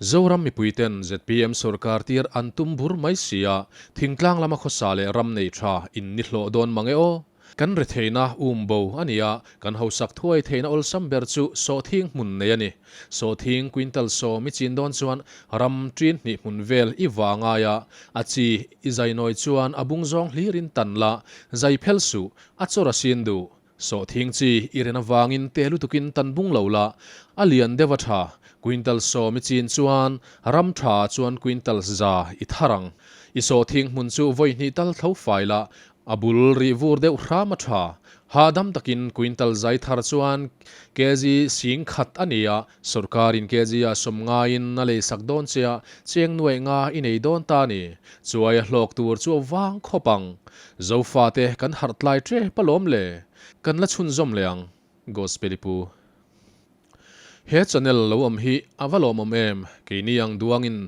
Zoram mipuiten zpm sorkar tir an tum bur mai si a, thingtlang lama khawsa leh ram nei tha in ni hlawh dawn mang e aw. Kan retheihna um bo a ni a, kan hausak thuai theihna awlsam ber chu sawhthing hmun nei a ni. Sawhthing quintal sawm i chin dawn chuan ram ṭin hnih hmun vel i va ngai a, a chi i zai nawi chuan a bung zawng hlirin tan la, zai phel suh, a chawr a sin duh. Sawhthing chi i ren avangin te lutukin tan bung lo la, a lian deuh a tha. Quintal sawm i chin chuan ram tha ah chuan quintal za i thar ang. I sawhthing hmun chu vawi hnih tal tho fai la, a bul rih vur deuh hram a tha. Hahdam takin quintal zai thar chuan kg sing khat a ni a, Sawrkarin kg ah sawm ngaiin a lei sak dawn che a, cheng nuaih nga i nei dawn ta a ni. Chuai a hlawk tur chu a vang khawp ang. Zofate kan harh tlai tep alawm le. Kan la chhunzawm leh ang. Gospel i pu. He channel lo awm hi a va lawmawm em, keini ang duangin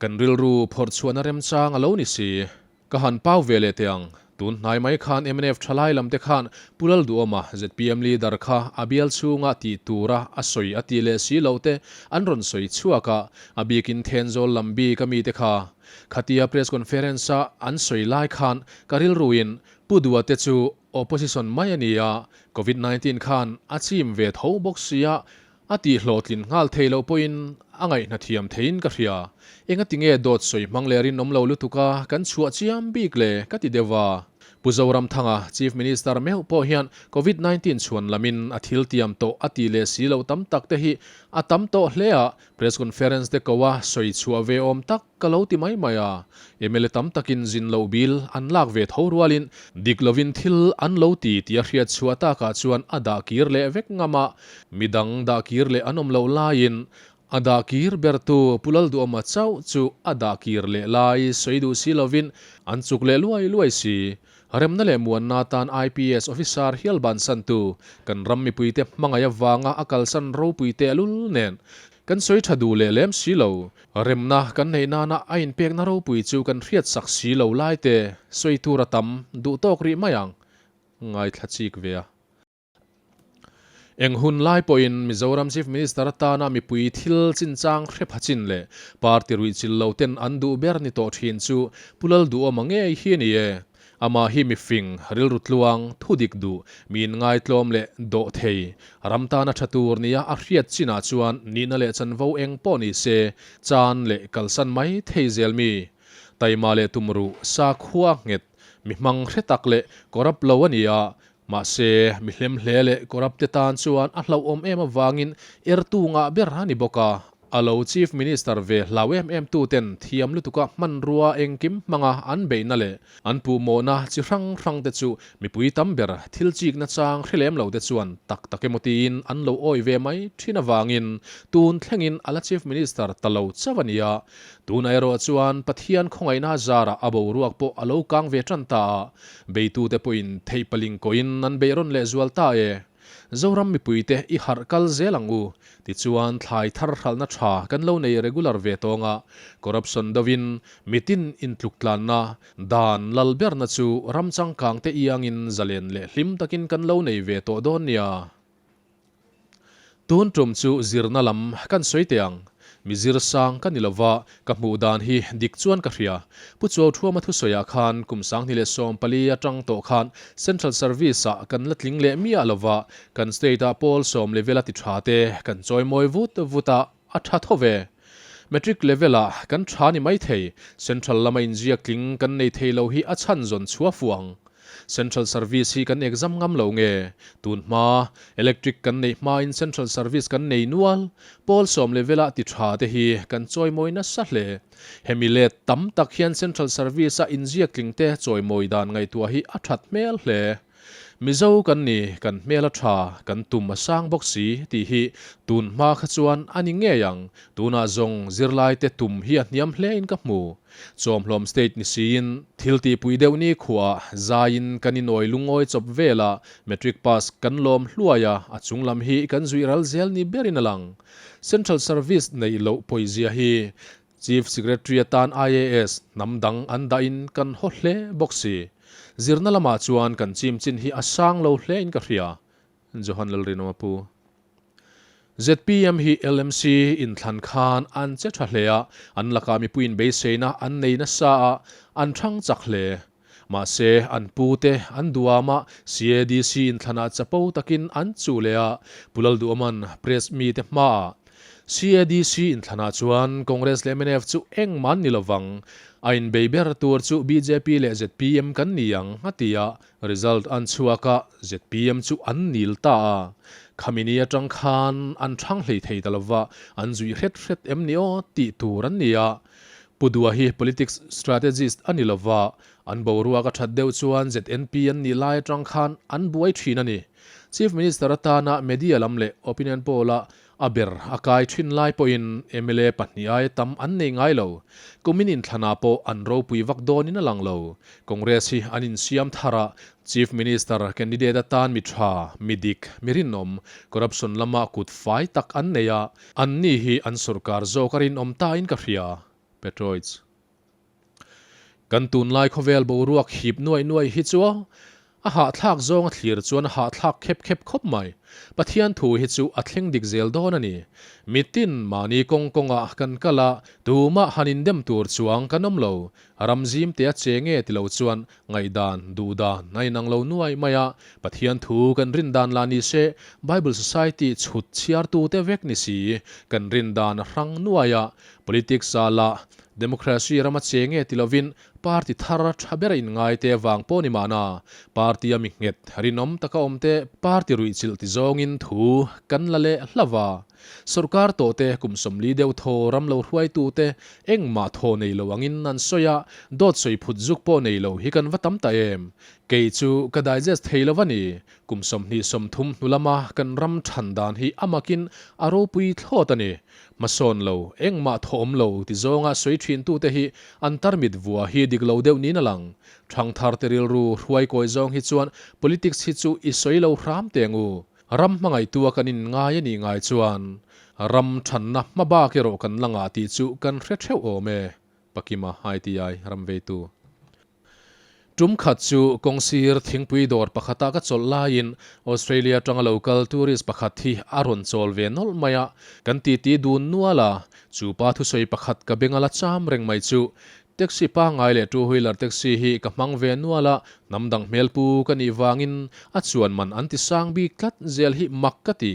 kan rilru phawrh chhuahna remchang a lo ni si. Ka han pau ve leh teh ang. Tun hnai mai khan mnf thalai lam te khan Pu Lalduhawma, zpm leader kha a bial chhunga tih tura a sawi a tih leh si loh te an rawn sawi chhuak a, a bikin Thenzawl lam bik a mite kha. Khatia press conference a an sawi lai khan ka rilruin Pu Dua te chu opposition mai a ni a, Covid 19 khan a chim ve tho bawk sia, A tih hlawhtlin nghal thei loh pawhin a ngaihna thiam theiin ka hria. Engati nge dawt sawi hmang leh rinawm lo lutuk a kan chhuah chiam bik le ka ti deuh va. Pu Zoramthanga, Chief Minister meuh pawh hian Covid 19 chhuan lamin a thil tiam tawh a tih leh si loh tam tak te hi a tam tawh hle a, Press conference te ko a sawi chhuah ve awm tak ka lo ti mai mai a. Mla tam takin zin loh bil an lak ve tho rualin dik lovin thil an lo ti tih a hriat chhuah takah chuan a dah kir leh vek ngam a, midang dah kir leh an awm loh laiin a dah kir bertu Pu Lalduhawma chauh chu a dah kir leh lai sawi duh si lovin an chuk leh luai luai si. Remna leh muanna atan IPS officer hial bansantu kan ram mipuite hmangaih avanga a kalsan ropui tehlul nen kan sawi tha duh leh lem si lo. Remna kan neih nana a inpekna ropui chu kan hriat sak si lo lai te sawi tur a tam duh tawk rih mai ang ngaithla chik ve a. Eng hun lai pawhin Mizoram Chief Minister atana mipui thil chinchang hre pha chin leh party ruihchilh lo ten an duh ber ni tawh thin chu Pu Lalduhawma ngei hi a ni e. Amah hi mifing, rilru tluang, thudik duh, mi inngaitlawm leh dawh thei, ram tana tha tur nia a hriat chinah chuan nihna leh chanvo eng pawh ni se chan leh kalsan mai thei zel mi. Taima leh tumruh, sakhua nghet, mi hmang hre tak leh corrupt lo a ni a, Mahse, mi hlem hle leh corrupt te tan chuan a hlauhawm em avangin ertu ngah ber a ni bawk a. A lo Chief Minister ve hlau em em tu ten thiam lutuka hmanrua engkim hmanga an beihna leh an puhmawhna chi hrang hrang te chu mipui tam ber thil chik nachang hre lem lo te chuan tak tak emaw tiin an lo awi ve mai thin avangin tun thlengin a la Chief Minister ta lo chauh a ni a. Tunah erawh chuan Pathian khawngaihna zarah a boruak pawh a lo kang ve tan ta a. Beitute pawhin theih paling kawhin an beih rawn leh zual ta e. Zoram mipuite i harh kal zel ang u. Tichuan thlai thar hralhna tha kan lo nei regular ve tawng a, corruption dovin mitin intluktlanna, dan lal berna chu ram changkangte iangin zalen leh hlim takin kan lo nei ve tawh dawn nia. Tun tum chu zirna lam kan sawi teh ang. Mi zir sang ka ni lova, ka hmuh dan hi dik chuan ka hria. Pu Chuauthuama thusawiah khan kum 2014 atang tawh khan Central Service ah kan la tling leh miah lova, kan state ah pawl sawm level a ti tha te kan chawimawi vut vut a, a tha tho ve. Matric level ah kan tha ni mai thei, Central lama inziak tling kan nei thei lo hi a chhan zawn chhuah fuh ang. Central Service hi kan exam ngam lo nge? Tun hma, Electric kan neih hmain Central Service kan nei nual. Pawl sawm level ah ti tha te hi kan chawimawi nasa hle. Hemi let tam tak hian Central Service a inziak tling te chawimawi dan ngaihtuah hi a that hmel hle. Mizo kan ni, kan hmel a tha, kan tum a sang bawk si tih hi tun hma kha chuan a ni ngei ang. Tunah zawng zirlai te tum hi a hniam hle in ka hmu. Chawmhlawm state ni siin thil tihpui deuh ni khuaah zaiin kan inawi lungawi chawp vel a, matric pass kan lawm hluai a, a chung lam hi kan zuih ral zel ni berin a lang. Central Service neih loh pawizia hi Chief Secretary atan IAS hnam dang an dahin kan haw hle bawk si. Zirna lamah chuan kan chim chin hi a sang lo hlein ka hria. Johan Lalrinawma Pu. Zpm hi LMC inthlan khan an che tha hle a, an lakah mipuiin beiseina an nei nasa a, an thang chak hle. Mahse, an pute an duam a, CADC inthlanah chapo takin an chuh leh a, Pu Lalduhawma'n press mite hmaah CADC inthlanah chuan Congress leh mnf chu engmah an ni lovang, a inbei ber tur chu bjp leh zpm kan ni ang, a ti a, Result an chhuak a, zpm chu an nil ta a. Khami ni atang khan an thang hlei thei ta lova, an zui hret hret em ni aw tih tur an ni a. Pu Dua hi politics strategist a ni lova, an boruak a that deuh chuan ZNP an nih lai atang khan an buai thin a ni. Chief Minister atana media lam leh opinion poll a A ber a kai thin lai pawhin mla pahnih aia tam an nei ngai lo. Kumin inthlanah pawh an ropui vak dawnin a lang lo. Congress hi an insiam thar a, Chief Minister candidate atan mi tha, mi dik, mi rinawm, corruption lama kut fai tak an nei a, anni hi an sorkar zawk a rinawm tain ka hria. Petroids. Kan tunlai khawvel boruak hip nuai nuai hi chu a hahthlak zawng a thlir chuan a hahthlak khep khep khawp mai. Pathian thu hi chu a thleng dik zel dawn a ni. Mitin mahni kawng kawngah kan kal a, tumah han indem tur chuang kan awm lo. Ram zim te a che nge ti lo chuan ngaihdan, duhdan a inang lo nuai mai a. Pathian thu kan rindan lah ni se, Bible Society chhut chhiartute vek ni si, kan rindan a hrang nuai a. Politics ah lah Democracy rama che nge ti lovin party thar tha ber a inngai te vang pawh ni mahna, party a mi nghet rinawm taka awm te party ruihchilh ti zawngin thu kan la leh hlauh a. Sorkar tawh te kum 40 deuh thaw ram lo hruaitu te engmah thaw nei lo angin an sawi a, dawt sawi phut zuk pawh nei lo hi kan va tam ta em? Kei chu ka digest thei lo a ni. Kum 20, 30 hnu lama kan ram than dan hi a makin a ropui thlawt a ni. Hmasawn lo, engmah thawhawm lo ti zawnga sawi thintute hi an tarmit vua hi dik lo deuh niin a lang. Thangthar te rilru hruai kawi zawng hi chuan politics hi chu i sawi lo hram teng u. Ram hmangaihtua kan inngai a nih ngai chuan ram thanna hma bak erawh kan la ngah tih chu kan hre theuh awm e. Pakima ITI Ramveitu. Tum khat chu kawngsir thingpui dawr pakhata ka chawlh laiin Australia atanga lo kal tourist pakhat hi a rawn chawl ve nawlh mai a, kan titi dun nual a, chu pa thusawi pakhat ka beng a la cham reng mai chu. Taxi pangngai leh two wheeler taxi hi ka hmang ve nual a, hnam dang hmel pu ka nih vangin a chuan man an ti sang bik tlat zel hi mak ka ti.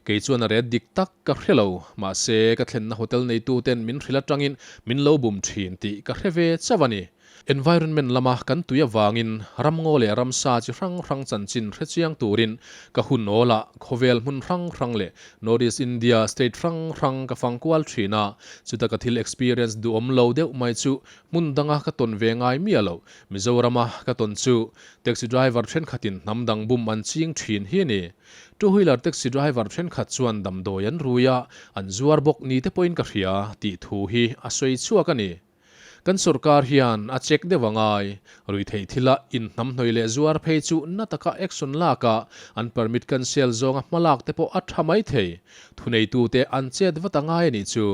Kei chuan a ret dik tak ka hre lo, mahse ka thlenna hotel neituten min hrilh atangin min lo bum thin tih ka hre ve chauh a ni. Environment lama kan tui avangin ramngaw leh ramsa chi hrang hrang chanchin hre chiang turin ka hun awlah khawvel hmun hrang hrang leh North East India state hrang hrang ka fang kual thin a, chuta ka thil experience duhawm lo deuh mai chu hmun danga ka tawn ve ngai miah loh Mizorama ka tawn chu taxi driver thenkhatin hnam dang bum an ching thin hi a ni. Two wheeler taxi driver thenkhat chuan damdawi an rui a, an zuar bawk ni te pawhin ka hria tih thu hi a sawi chhuak a ni. Kan sorkar hian a check deuh a ngai. Ruihtheih thila inhnamhnawih leh zuar phei chu na taka action lak a, an permit cancel zawnga hmalak te pawh a tha mai thei. Thuneitute an chet vat a ngai a nih chu.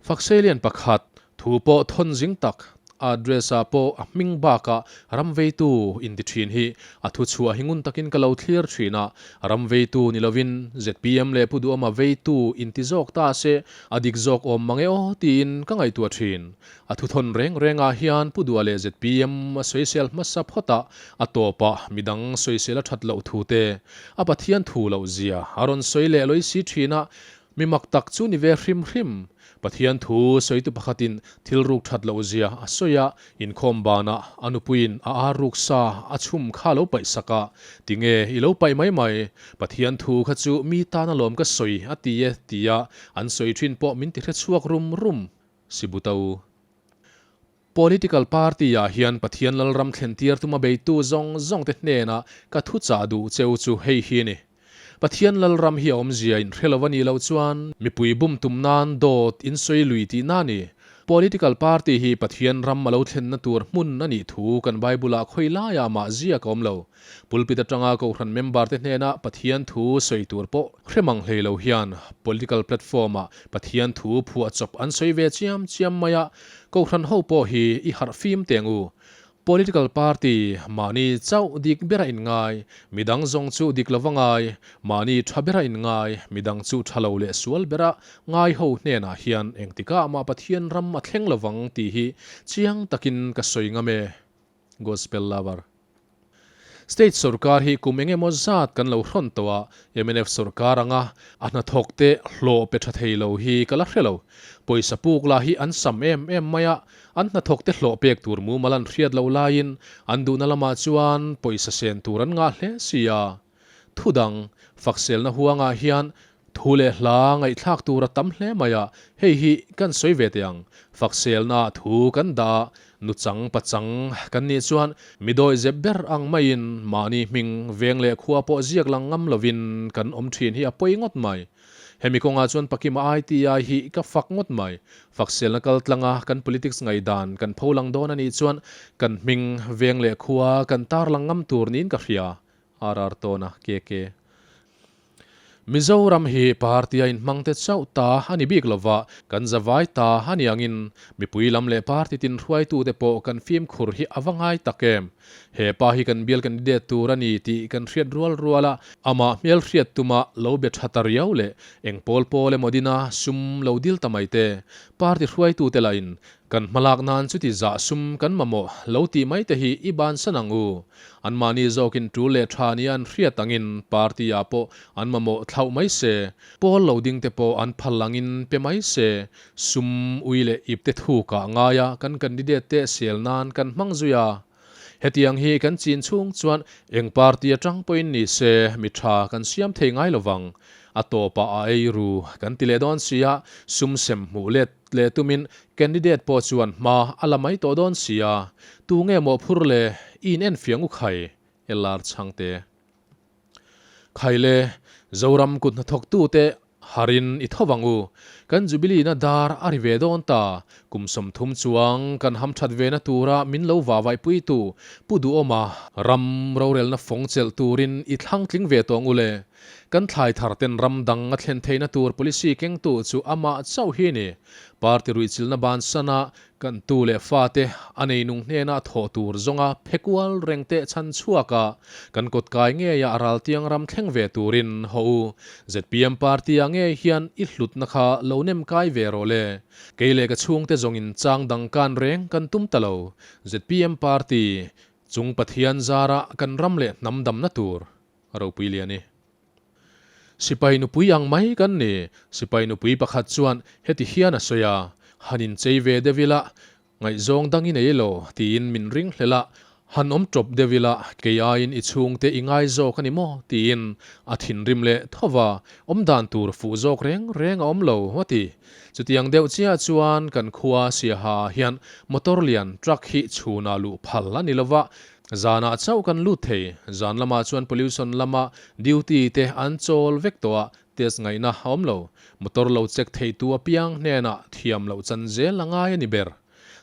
Fakseilian pakhat, thu pawh thawn zing tak, a address ah pawh a hming bakah ram veitu inti thin hi a thu chhuah hi ngun takin ka lo thlir thin a, ram veitu ni lovin zpm leh Pu Duhama veitu inti zawk ta se A dik zawk awm mang e aw tiin ka ngaihtuah thin. A thuthawn reng rengah hian Pu Dua leh zpm a sawisel hmasa phawt a, a tawpah midang sawisel a that loh thu te, a Pathian thu loh zia a rawn sawi leh lawih si thin a, mi mak tak chu ni ve hrim hrim. Pathian thu sawitu pakhatin thil ruk that loh zia a sawi a, Inkhawm banah a nupuiin a ar ruk sa a chhum kha lo paih sak a, Tinge i lo paih mai mai, Pathian thu kha chu mi tan alawm ka sawi a ti e tia an sawi thin pawh min ti hre chhuak rum rum Sibuto. Political party ah hian Pathian Lalram thlen tir tuma beitu zawng zawng te hnenah ka thu chah duh cheu chu hei hi a ni. Pathian Lalram hi a awmzia in hre lo a nih loh chuan mipui bum tum nan dawt in sawi lui tihna a ni. Political party hi Pathian ram a lo thlenna tur hmun a nih thu kan Bible-ah khawi laiah mah ziak a awm lo. Pulpit atanga Kohhran member te hnena Pathian thu sawi tur pawh hre mang hlei lo hian political platform-ah Pathian thu phuah chawp an sawi ve chiam chiam mai a, Kohhran ho pawh hi i harh fim teng u. Political party mahni chauh dik bera inngai, midang zawng chu dik lova ngai, mahni tha bera inngai, midang chu tha lo leh sual bera ngai ho hnenah hian engtikah mah Pathian ram a thleng lovang tih hi chiang takin ka sawi ngam e. Gospel Lover. State sorkar hi kum eng emaw zat kan lo hrawn tawh a, mnf sorkar anga a hnathawk te hlawh pe tha thei lo hi ka la hre lo. Pawisa puk lah hi an sam em em mai a, an hnathawk te hlawh pek tur mumal an hriat loh laiin an duhna lamah chuan pawisa sen tur an ngah hle si a. Thudang, fakselna huangah hian Thu leh hla ngaihthlak tur a tam hle mai a, hei hi kan sawi ve teh ang. Fakselna thu kan dah a, nuchang pachang kan nih chuan mi dawi zep ber ang maiin mahni hming veng leh khua pawh ziak lang ngam lovin kan awm thin hi a pawi ngawt mai. Hemi kawngah chuan Pakima ITI hi ka fak ngawt mai. Fakselna kal tlanga kan politics ngaihdan kan pholang dawn a nih chuan kan hming veng leh khua kan tarlang ngam tur niin ka hria. RR Tawna, KK. Mizoram hi party a inhmang te chauh ta a ni bik lova, kan zavai ta a ni angin mipui lam leh party tin hruaitute pawh kan fimkhur hi a va ngai tak em? He pa hi kan bial candidate tur a ni tih kan hriat rual rual a, amah hmelhriat tuma lo be tha ta riau leh eng pawl pawl emaw dina sum lo dil ta mai te, party hruaitute lahin Kan hmalak nan chuti zah sum kan mamawh lo tih mai te hi i bansan ang u. Anmahni zawkin tul leh tha nia an hriat angin party ah pawh an mamawh thlauh mai se, pawl lo ding te pawh an phal angin pe mai se, sum ui leh ip te thukah ngaia kan candidate te sel nan kan hmang zui a. Hetiang hi kan chin chhung chuan eng party atang pawhin ni se mi tha kan siam thei ngai lovang. A tawpah a ei ru kan ti leh dawn sia, sum sem hmuh let leh tumin candidate pawh chuan hma a la mai tawh dawn sia. Tu nge mawhphur le i in enfiang u khai? LR Chhangte. Khaile, Zoram kut hnathawktute harin i tho vang u. Kan Jubilee na dar a ri ve dawn ta. Kum 30 chuang kan hamthat ve na tura min lo vavaihpuitu Pu Duhawma ram rorelna fawng chelh turin i thlang tling ve tawh ang u le. Kan thlai thar ten ram dang a thlen theihna tur policy kengtu chu amah chauh hi ni. Party ruihchilhna bansana Kan tu leh fate a neinung hnena thawh tur zawnga phe kual reng teh chhan chhuak a, kan kawtkai ngeia a raltiang ram thleng ve turin haw u. Zpm party ah ngei hian i hlutna kha lo nem kai ve rawh le. Kei leh ka chhungte zawngin chang dang kan reng kan tum ta lo. Zpm party chung Pathian zara kan ram leh hnam damna tur a ropui lian i. Sipai nupui ang mai kan ni. Sipai nupui pakhat chuan heti hian a sawi a, Han inchei ve deuh ila, ngaihzawng dang i nei lo, tiin min ring hlel a. Han awm tawp deuh ila, kei aiin i chhungte i ngai zawk a ni maw? tiin a thinrim leh tho va, awm dan tur fuh zawk reng reng a awm lo, a ti. Chutiang deuh chiah chuan kan khua Siaha ah hian motor lian, truck, hi chhunah luh phal a ni lo va, Zanah chauh kan lut thei. Zan lamah chuan pollution lama duty te an chawl vek tawh a, test ngaihna a awm lo. Motor lo check theitu apiang hnenah thiam loh chan zel a ngai a ni ber.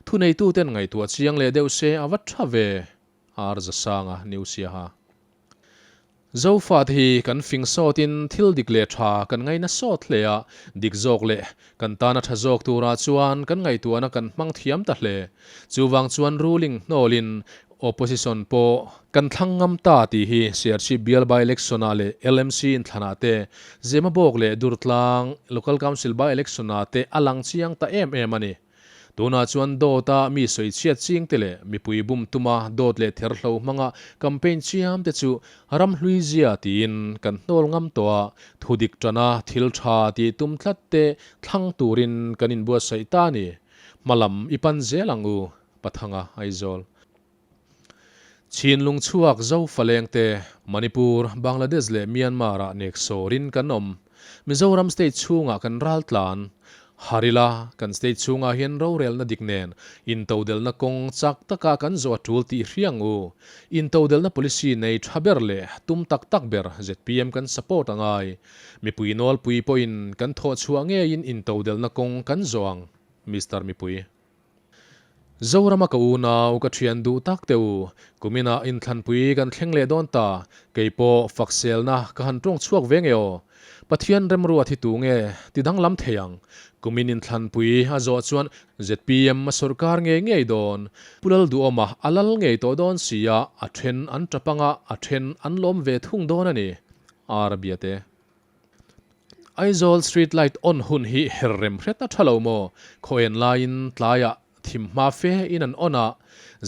Thuneituten ngaihtuah chiang leh deuh se a va tha ve. Ar Zasanga, New Siaha. Zofate hi kan fing sawtin thil dik leh tha kan ngaina sawt hle a, dik zawk leh kan tana tha zawk turah chuan kan ngaihtuahna kan hmang thiam ta hle. Chuvang chuan ruling hnawlin opposition pawh kan thlang ngam ta tih hi Serchhip bial by-election-ah leh LMC inthlanah te, Zemabawk leh Durtlang Local Council by-election-ah te a lang chiang ta em em a ni. Tunah chuan dawta mi sawichhiat chingte leh mipui bum tuma dawt leh therhlo hmanga campaign chiamte chu ramhlui zia tiin kan hnawl ngam tawh a, thudik tana thil tha tih tum tlat te thlang turin kan inbuatsaih ta a ni. Hmalam i pan zel ang u, Pathanga Aizawl. Chinlung chhuak Zofalengte, Manipur, Bangladesh leh Myanmar-ah nek sawrin kan awm. Mizoram state chhungah kan ral tlan. Harila, kan state chhungah hian rorelna dik nen intodelhna kawng chak taka kan zawh a tul tih hriang u. Intodelhna policy nei tha ber leh tum tak tak ber zpm kan support a ngai. Mipui nawlpui pawhin kan thawhchhuah ngeiin intodelhna kawng kan zawh ang. Mister Mipui. Zorama ka unau ka thian duh tak teh u, kuminah inthlanpui kan thleng leh dawn ta, kei pawh fakselna ka han tawng chhuak ve nge aw. Pathian remruat hi tu nge ti danglam thei ang? Kumin inthlanpui a zawh chuan zpm a sawrkar ngei ngei dawn. Pu Lalduhawma a lal ngei tawh dawn si a, a then an tap anga a then an lawm ve thung dawn a ni. Ar a bia te. Aizawl street light on hun hi her rem hret a tha lo maw? Khaw en laiin tlaiah thim hma fe in an on a,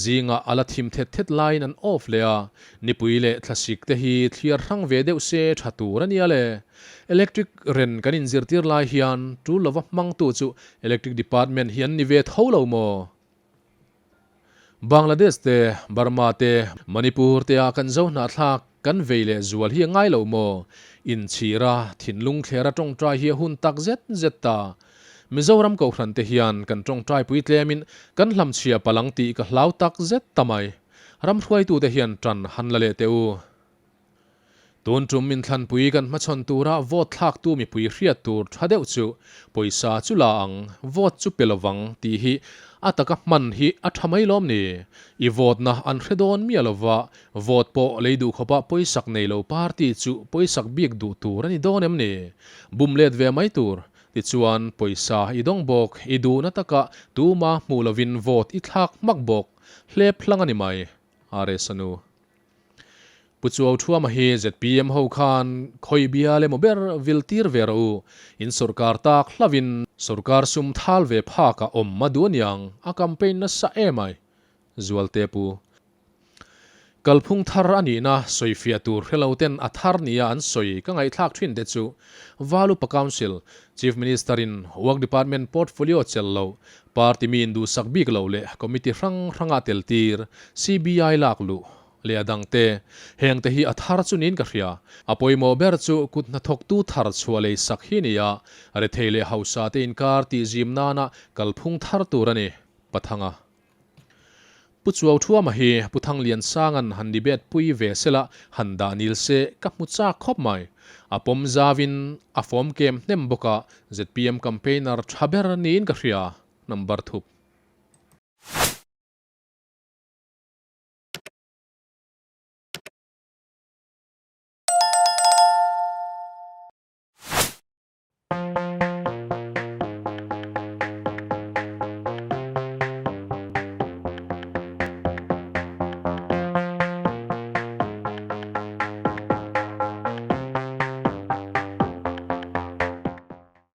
zingah a la thim thet thet laiin an off leh a, nipui leh thlasik te hi thliar hrang ve deuh se tha tur a nia le. Electric ren kan inzirtir lai hian tul lova hmangtu chu electric department hi an ni ve tho lo maw? Bangladesh te, Burma te, Manipur te ah kan zo hnahthlak kan vei leh zual hi a ngai lo maw? Inchhira, thinlung thlera tawngtai hi a hun tak zet zet ta. Mizoram Kohhran te hian kan tawngtai pui tlemin kan hlamchhia palang tih ka hlau tak zet ta mai. Ram hruaitute hian tan han la leh teh u. Tun tum inthlanpui kan hmachhawn tura vote thlaktu mipui hriat tur tha deuh chu pawisa chu la ang, vote chu pe lovang tih hi a taka hman hi a tha mai lawm ni? I vote na an hre dawn miah lova, vote pawh lei duh khawpa pawisak nei lo party chu pawisak bik duh tur a ni dawn em ni? Bum let ve mai tur. Tichuan pawisa i dawng bawk, i duhna taka tuma hmuh lovin vote i thlak hmak bawk. Hlep hlang a ni mai. RS a nu. Pu Chuau Thuama hi zpm ho khan khawi bial emaw ber vil tir ve rawh u, in sawrkar tak hlauhin sawrkar sum thal ve phak a awm a duh aniang, a campaign nasa emai. Zualte Pu. Kalphung thar a nihna sawifiah tur hrelo ten a thar nia an sawi ka ngaihthlak thin te chu Valupa Council, Chief Minister in Work Department portfolio chelh loh, party mi induhsak bik loh leh committee hrang hranga tel tir, CBI lak luh, leh a dang te. Heng te hi a thar chu niin ka hria. A pawimawh ber chu kut hnathawktu thar chhuah lei sak hi ni a, rethei leh hausa te inkar tih zim nana kalphung thar tur a ni, Pathanga. Pu Chuau Thuama hi Pu Thangliansanga'n han debate pui ve sela han dah nil se ka hmu chak khawp mai. A pawm zauin a fawm kem hnem bawk a, zpm campaigner tha ber niin ka hria. Number thup.